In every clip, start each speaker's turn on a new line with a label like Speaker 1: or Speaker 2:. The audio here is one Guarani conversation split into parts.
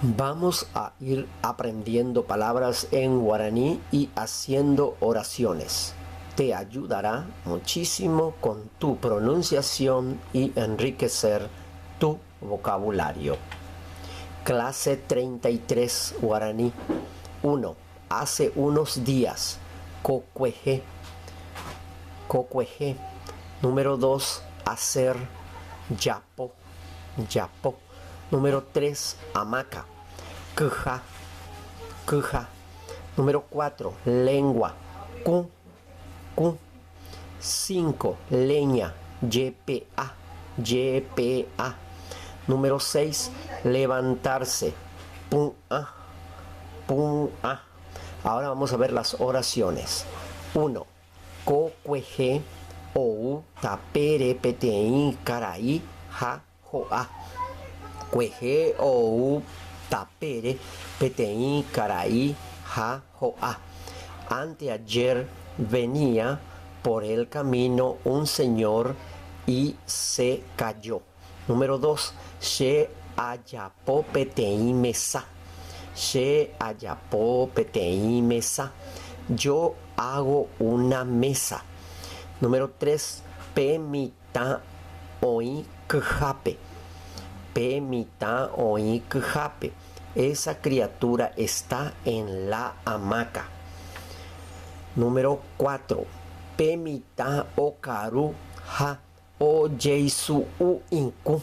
Speaker 1: Vamos a ir aprendiendo palabras en guaraní y haciendo oraciones. Te ayudará muchísimo con tu pronunciación y enriquecer tu vocabulario. Clase 33 guaraní 1. Hace unos días. Kokuehe. Kokuehe. Número 2. Hacer. Japo. Japo. Número 3. Hamaca. Kyha. Kyha. Número 4. Lengua. Kũ. Kũ. 5. Leña. Jepe'a. Jepe'a. Número 6. Levantarse. Pu'ã. Pu'ã. Ahora vamos a ver las oraciones. 1. Ko kuehe ou tapére peteĩ karai ha ho'a. Kuehe ou tapére peteĩ karai ha ho'a. Anteayer venía por el camino un señor y se cayó. Número dos, Che ajapo peteĩ mesa. Che ajapo peteĩ mesa. Yo hago una mesa. Número tres, Pe mitã oĩ kyhápe. Pe mitã oĩ kyhápe. Esa criatura está en la hamaca. Número cuatro, Pe mitã okaru ha Ojeisu'u ikũ.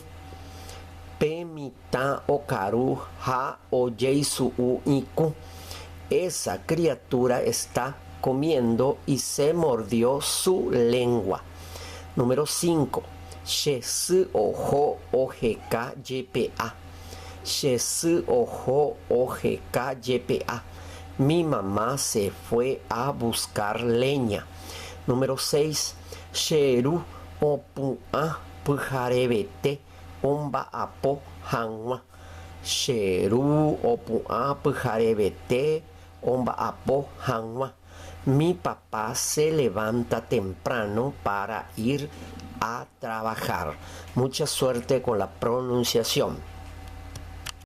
Speaker 1: Pe mitã okaru ha ojeisu'u ikũ. Esa criatura está comiendo y se mordió su lengua. Número cinco. Che sy oho oheka jepe'a. Che sy oho oheka jepe'a. Mi mamá se fue a buscar leña. Número seis. Che ru opu'ã pyharevete omba'apo hag̃ua. Che ru opu'ã pyharevete omba'apo hag̃ua. Mi papá se levanta temprano para ir a trabajar. Mucha suerte con la pronunciación.